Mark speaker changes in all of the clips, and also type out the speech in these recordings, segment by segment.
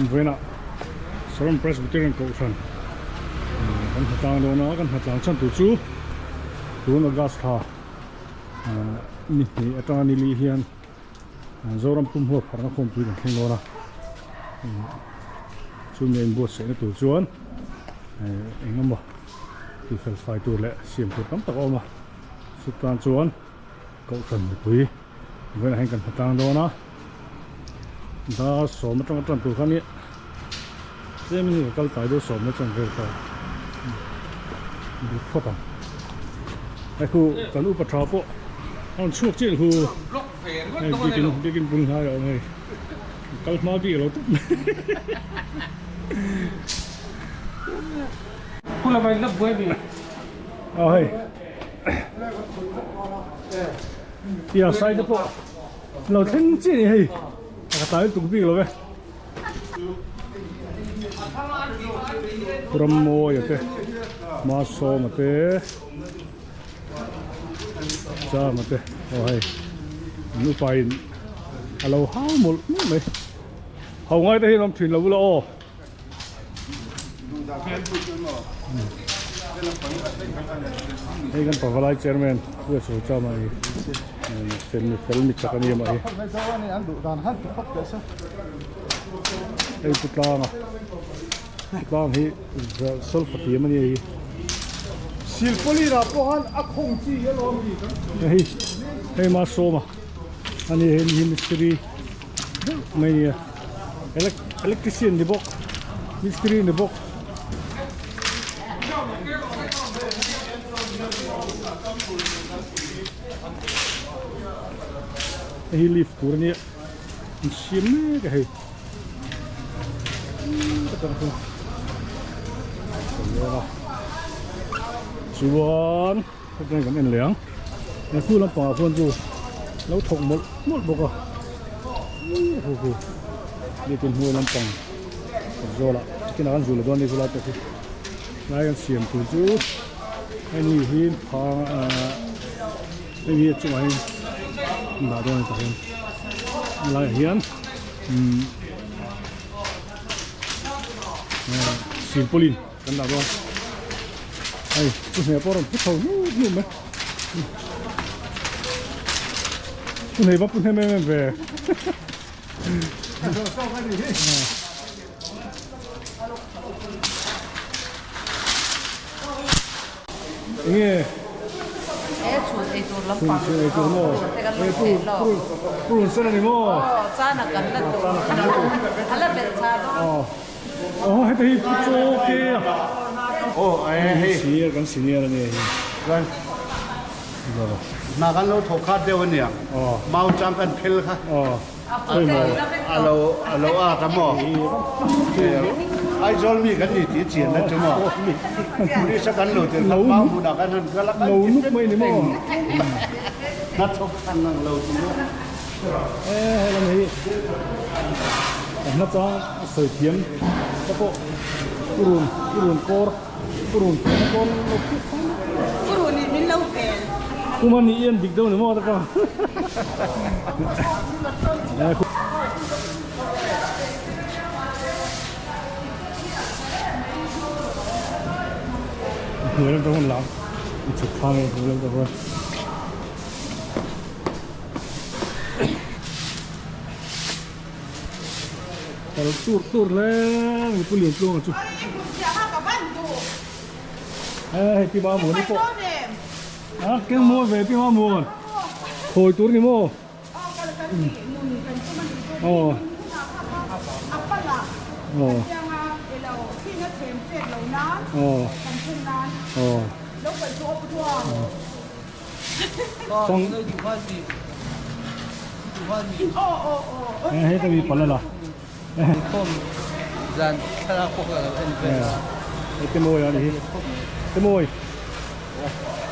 Speaker 1: Vawiinah Saron Presbyterian Kohhran kan hna tlang dawn a, kan hna tlang chhan tur chu tun August thla ni hnih atanga ni li hian Zoram pum huap harhna khawmpui kan thleng dawn a, chumi a inbuatsaihna tur chuan eng emaw tihfel fai tur leh siam tur tam tak a awm a, chutan chuan Kohhran mipui vawiinah hian kan hmu tlang dawn a, dar sawm atanga tan tur kha nia tlem in ka kal tlai deuh sawmna chuan vel ka duh phawt ang hei khu kan upa tha pawh a rawn chhuak chiah hu hei biakin biakin bul hnai a awm hei kal hma bik alo tawp mai aw hei. Tia sai te pawh lo thleng chiah a ni hei ka tlai lutuk bik lo e Rammawia te Masawma te Chama te aw hei an upa in a lo hau mawlh mawlh mai ho ngai te hi an awm thin lo ula aw. Hei kan pavalai chairman Pu Sawi Chama hi fel mi fel mi chak a ni amah hi. Hei Pu Tlanga Pu Tlang hi solfa thiam a ni hei.
Speaker 2: Silpawlira pawh khan a khawng chi hi alawm ni.
Speaker 1: Hei hei Masawma a ni hei hi mistiri deuh mai a ni a. Electrician ni bawk mistiri ni bawk. Hei hi lift tur a nia an siam mek a hei chuan hetiang kan en leh ang he khu lampangah khuan chu lo thawk mawlh mawlh bawk a hu hu biakin hnuai lampang zawlah chicken ah kan zul dawn a ni khulai pawh khi lai kan siam tur chu hemi hi phang ahh hei hi a chungah hian dah dawn a ni tah hian helaiah hian umm silpaulin kan dah dawn hei chu hne pawh a rawn pu chho hnup hnup mai pu hnei va pu hnem em em ve enge
Speaker 3: e chhun ei tur lampang
Speaker 1: chhun ei tur maw e pu pu pu run sen ani maw
Speaker 3: chana kan la tur a la belh tha dawn
Speaker 1: Aw heta hi pu chaw ke a.
Speaker 2: Aw eh hei.
Speaker 1: Senior kan senior a ni hei.
Speaker 2: Chuan hna kan lo thawk khat deuh a nia. Mau chang kan phel kha. A lo a lo at a maw. Aizawl mi kan ni tih chian na chu maw. Police a kan lo tel kha mau hmunah kan han kal a kan
Speaker 1: ti nuk mai ni maw.
Speaker 2: Hna thawk than ang lo ti maw.
Speaker 1: Eh hei lam hi a hma chang a sawi thiam te pawh purun purun kawr purun thiam kawr lo phiat phang
Speaker 3: purun in min lo vel
Speaker 1: kuma ni ian dik deuh ni maw ta ka hnuai lam te hun lam chhuk thlang e hnuai lam te hun. Kal tur tur hle mai pu Liantluanga chu. Eh hei pi Mamuan i pawh a keng mawi ve pi Mamuan khawi tur ni maw aw aw aw aw. Hei ta mi pala la.
Speaker 4: Zan thlalak pawh ka lo en vel a.
Speaker 1: Hei te mawi a ni hi. Te mawi.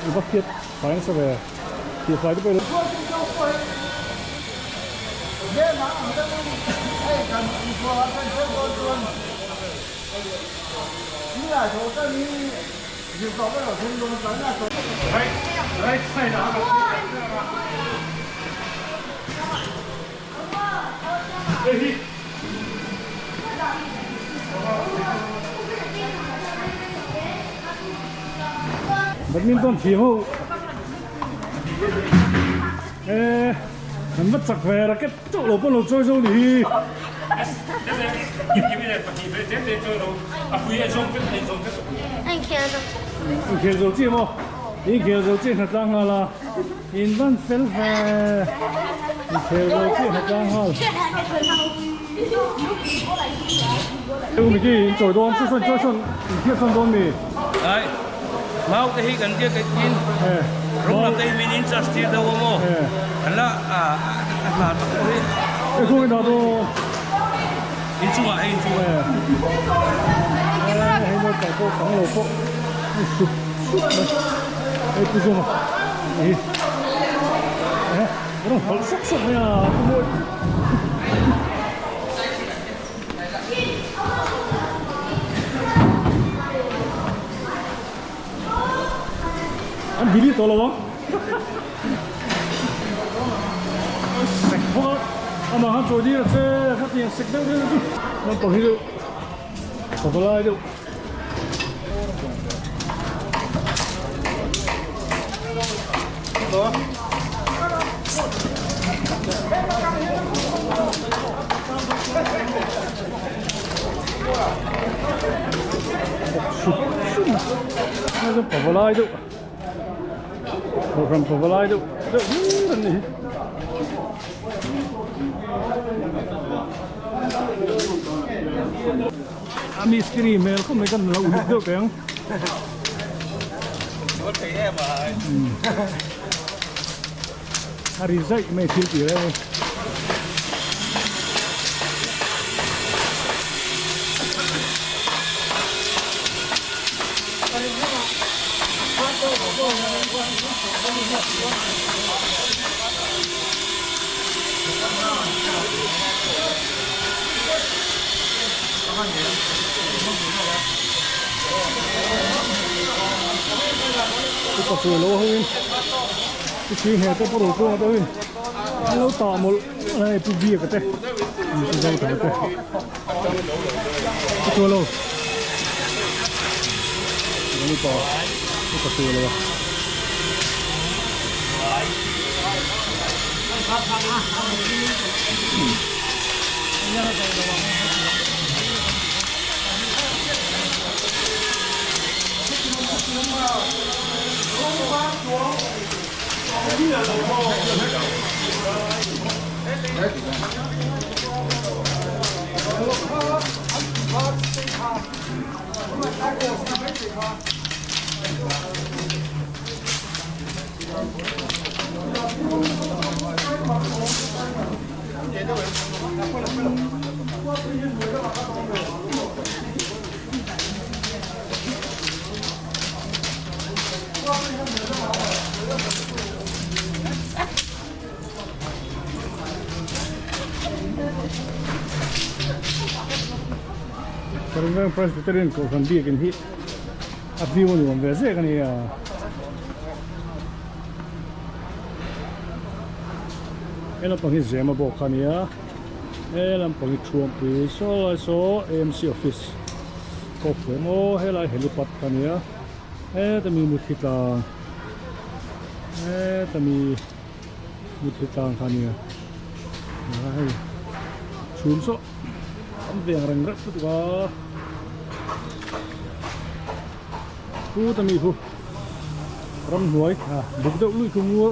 Speaker 1: I va phiat fai nasa ve. Phiat fai te pawh i lo. Badminton thiam ho e an va chak ve racket chauh lo pawh lo chawi zo ni hi. Inkhel zo chiah maw? Inkhel zo chiah hna tlang nghal a, in van fel ve. Inkhel zo chiah hna tlang nghal. U Miki in chawi dawn chu sawn chawi sawn in thiat sawn dawn mi?
Speaker 4: Ai mau te hi kan biak in rawng lam te hi min in charge tir deuh a maw an la a hna tak pawh hi.
Speaker 1: E khaw nge dah dawn?
Speaker 4: In chungah hei in chungah.
Speaker 1: Hei naupang pawh pang lo pawh sup sup mai hei pu zawma hi rawn hawlh sawk sawk mai a pu mawi. An delete tawh lo ang. Sek bawk a, amah khan chawi dir a che kha tiang sek deuh deuh chu. Naupang hi deuh ka va lai deuh. Sup sup a chuan pavalai deuh kohhran pavalai deuh deuh hlir an ni hi. A mistiri hmel khawp mai kan lo uluk deuh teh ang. A ri zaih mai thil tih reng a. Upa chu lo ho in i thing he te pawh ro chuang te ho in an lo tah mawlh mawlh a hei pu biak te mi chu zo ta te pu chu lo upa upa chu lo a. Karveng Presbyterian Kohhran biakin hi a view a nuam ve zek a nia. He lampang hi zema bawk kha a nia he lampang hi thuampui saw lai saw AMC office kawk ve maw helai helipad kha a nia heta mi muthi tlang heta mi muthi tlang kha a nia hei chhum saw an veng reng reuh lutuk a chuta mi khu. Ramhnuai buk deuh lui khu ngaw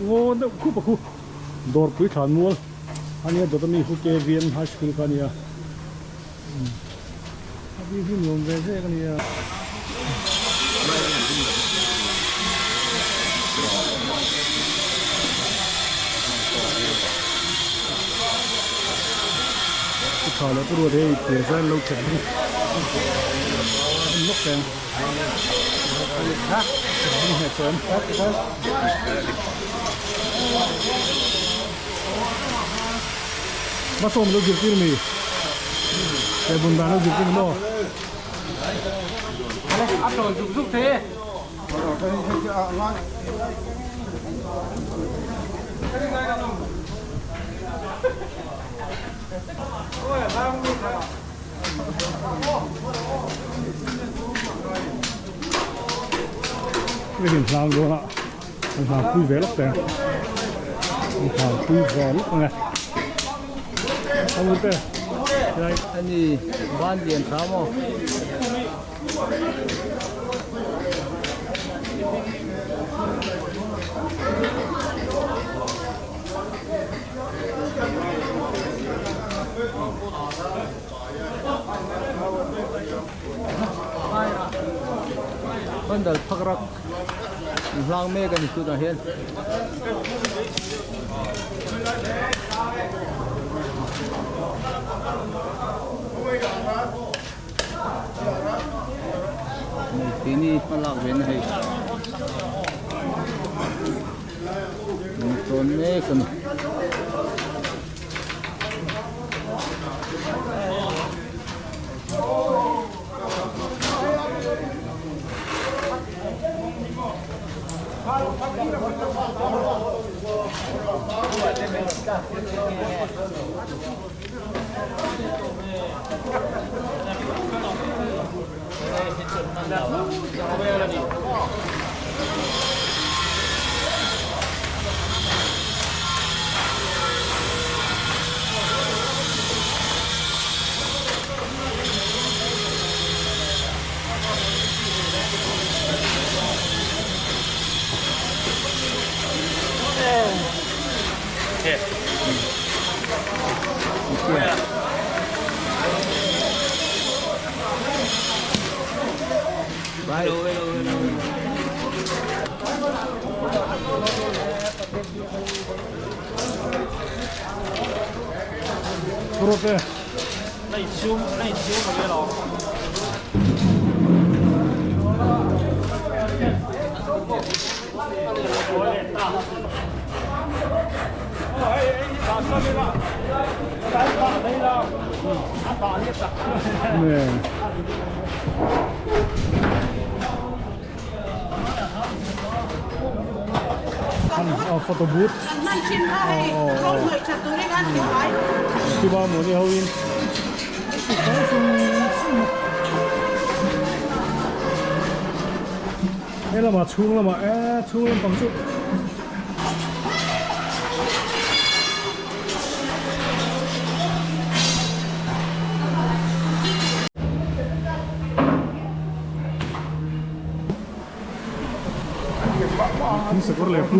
Speaker 1: ngaw deuh khup a khu dawrpui thlan mual a nia dawt ami khu KVM high school kha a nia a bik hi nuam ve zek a nia. Tha leh pu ruat hei thir zai lo khet bawk a ni lawk em. Basawm lo zirtir mi he bun dan lo zirtir ni maw
Speaker 4: a tawn zuk zuk thei e
Speaker 1: Biakin hlang dawn a an hlang pui ve lawk teng an hlang pui ve lawk ang e Amute helai
Speaker 5: Ani ban lian tha maw? Pandal phak rak an hlang mek a ni tunah hian. Keini hma lak ve na hei tawn mek a ni.
Speaker 1: Prote. Nè. Photo booth. Khi ba muốn đi hâu in. Đây là mà chung là mà chung lên bằng chút. Thing sakawr leh pu.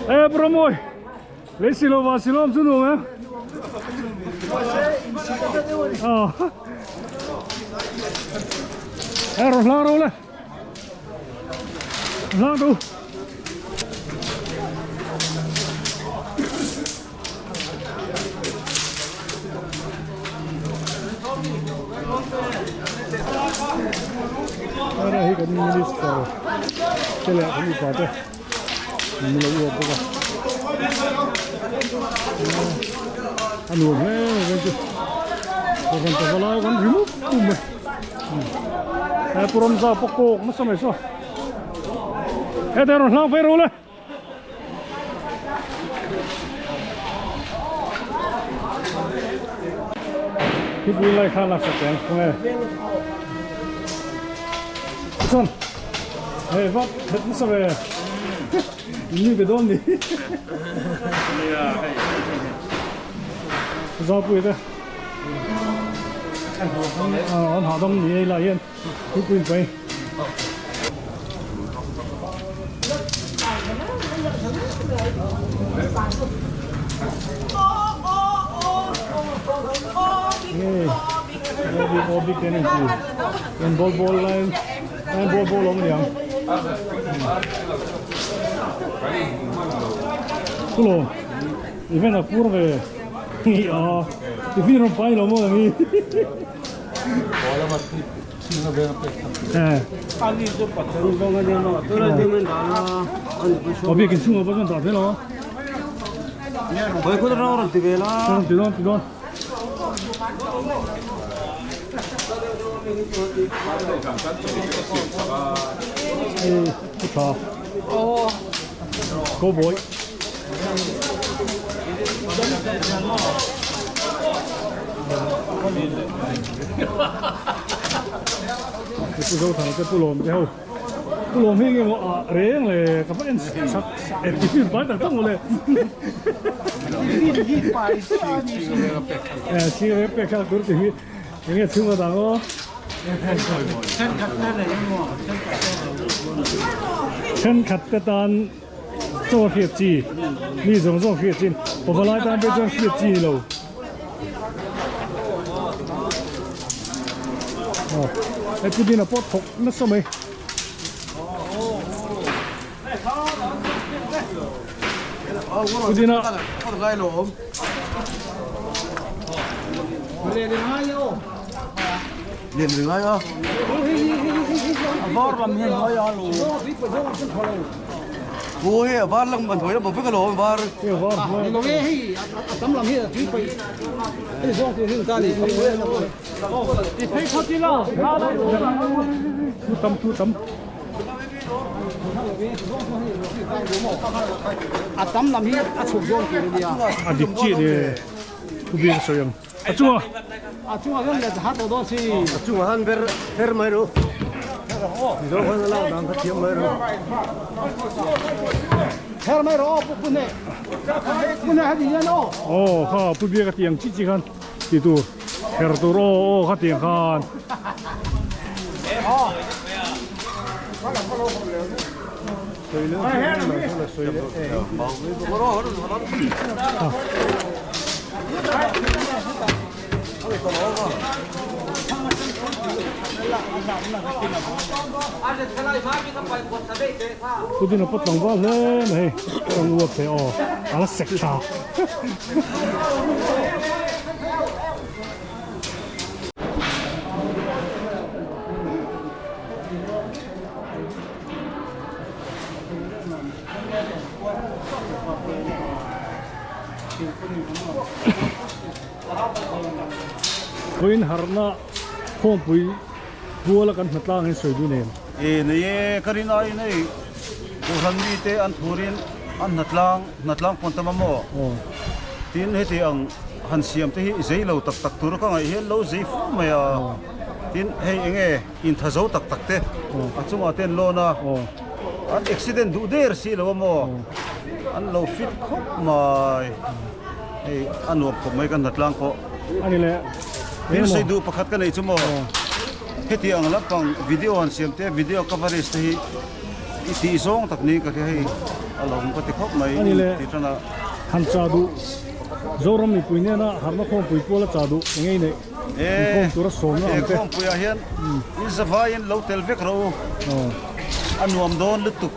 Speaker 1: Ê bro môi lấy xì lô vào xì lô xuống đường em. Ờ. Ê rồi lao đâu lên. Lao đâu. Ở đây có minister cái lẹ cũng có đây mình lấy uống bốc ăn uống hết rồi chứ còn còn lại còn remove cũng mày purom za pokok nó sao mày sao hết rồi lang phải rồi. Thingpui lai kha laksak teh ang khawnge. Chuan hei va that nasa ve in nui ve dawn ni. Zaupui te an hahdam ni ei lai hian thingpui in pai. Hei ball ball lai ball ball awm aniang chulo event a pur ve a tiffin rawn pai lo maw ang hi. Aw biakin chhungah pawh chuan dah zel a. Rawn ti dawn ti dawn. Hei thu tha. Cowboy. Pu Zothana te Pu Lawm te ho Pu Lawm hi engemaw ah reng le ka va en sak e tiffin pai tak tak maw le e ching reng pek kha tur ti hi enge chhung a dang aw thenkhat te tan Chaw a hriat chi, mi zawng zawng hriat chi, pavalai tan pawh chuan hriat chi ni lo. Aw, hei pu Dina pawh thawk nasa mai. Pu Dina.
Speaker 2: Lian ri ngai a. A var lam hian hnuai a lo. Pu hei a var lam a hnuai lam a vek alawm a var.
Speaker 1: Hei a var hnuai.
Speaker 5: Ni lo e hei a tam lam hi a tui paih. Hei zawng tur hi ta ni.
Speaker 1: Ti phei khaw ti la. Thu tam thu tam.
Speaker 5: A tam lam hi a chhuk zawng tur a nia.
Speaker 1: A dik chiah ni. Thu biak a sawi ang. A chunga.
Speaker 5: A chunga hian let hat tawh dawn si.
Speaker 2: A chunga han ber her mai ru. Mizo khan a lak dan kha thiam mai ru.
Speaker 5: Her mai rawh aw pu pu hne. Pu hne heti hian aw.
Speaker 1: Aw kha pu biak a tiang chi chi khan ti tur her tur aw aw kha tiang khan. Pudin a pawt tlangval hle mai hei tawng uap thei aw a la sek tha. Vawiin harhna khawmpui puala kan hna tlang hian sawi duh nen.
Speaker 2: E nei e, ka rin aiin hei Kohhran mite an thurin an hna tlang, hna tlang pawn tam a maw? Tin heti ang han siam te hi zei lo tak tak tur ka ngaih hian lo zei fur mai a. Tin hei enge intha zo tak tak te a chungah te an lawn a, an accident duh der si lo a maw? An lo fit khawp mai. Hei a nuam khawp mai kan hnatlang pawh.
Speaker 1: Ani le.
Speaker 2: Thil sawi duh pakhat ka nei chu maw. Heti ang lampang video han siam te video coverage te hi i tih zawng tak niin ka hria hei a lo awm ka ti khawp mai.
Speaker 1: Ani le.
Speaker 2: Ti tan a.
Speaker 1: Han cha duh Zoram mipui nena harhna khawmpui pual a cha duh eng ei neih inkhawm tura sawmna ang te.
Speaker 2: He khawmpuiah hian in zavaiin lo tel vek rawh u. A nuam dawn lutuk.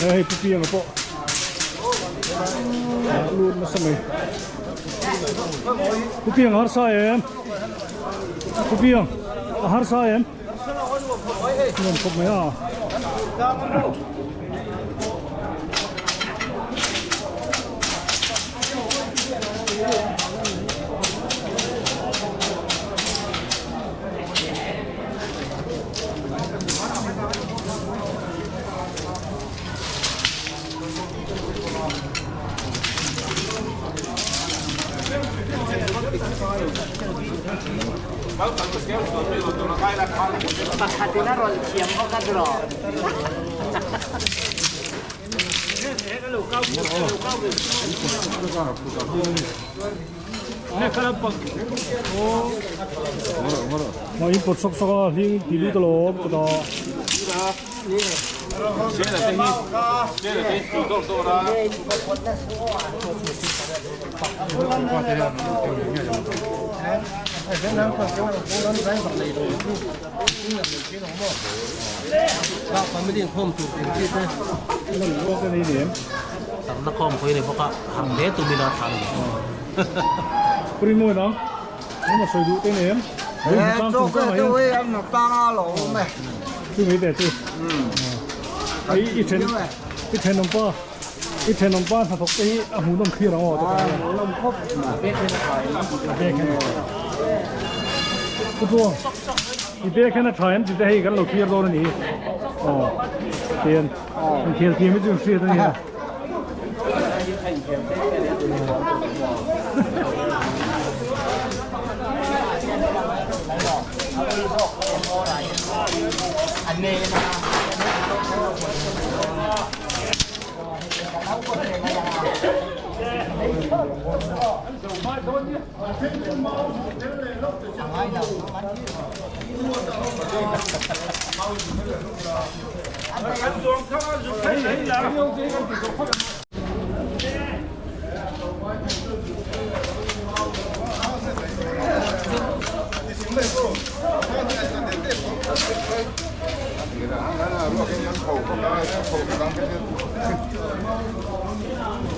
Speaker 1: Hei pu pianga pawh. lut nasa mai. Pu Piang a harsa em? Pu Piang a harsa em? Nuam khawp mai a.
Speaker 3: Pakhatin a rawn thiam bawk a draw.
Speaker 1: Mà in pawt sawk sawk a hling ti lut alawm chutah. I thenawm pa i thenawm pa hnathawk te hi a hmuhnawm thlir ang aw te ka hmuhnawm khawp a bek hian a tha em a bek hian a tha Pu Tluang i bek hian a tha em tih te hei kan lo thlir dawn a ni hi aw tian inkhel thiam hi chu in hriat a nia.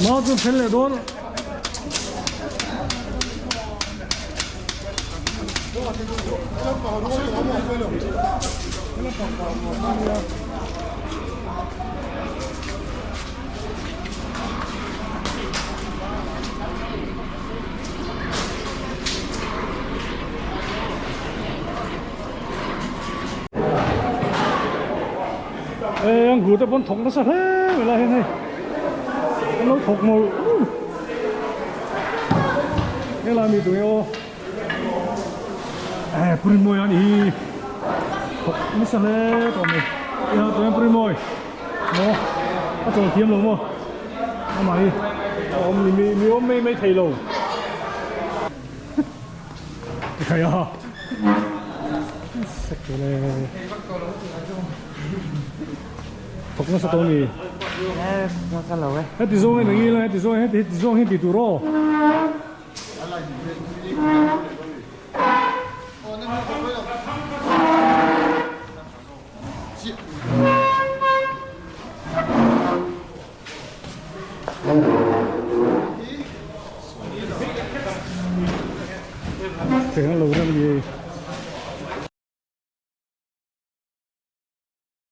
Speaker 1: Mau chu phel leh dawn. Ê ang gu te pawn thawk nasa hle mai lai hian hei an lo thawk mawlh helai mi tunge aw eh Purimawi a nih hi thawk nasa hle tawh mai eng ah tunge Purimawi maw a chawl thiam lo maw amah hi a awm ni mi mi awm mai mai thei lo tikhai a Thawk nasa tawh a ni. Heti zawng hian eng ila heti zawng heti heti zawng hian tih tur aw. Thei an lo rem ni.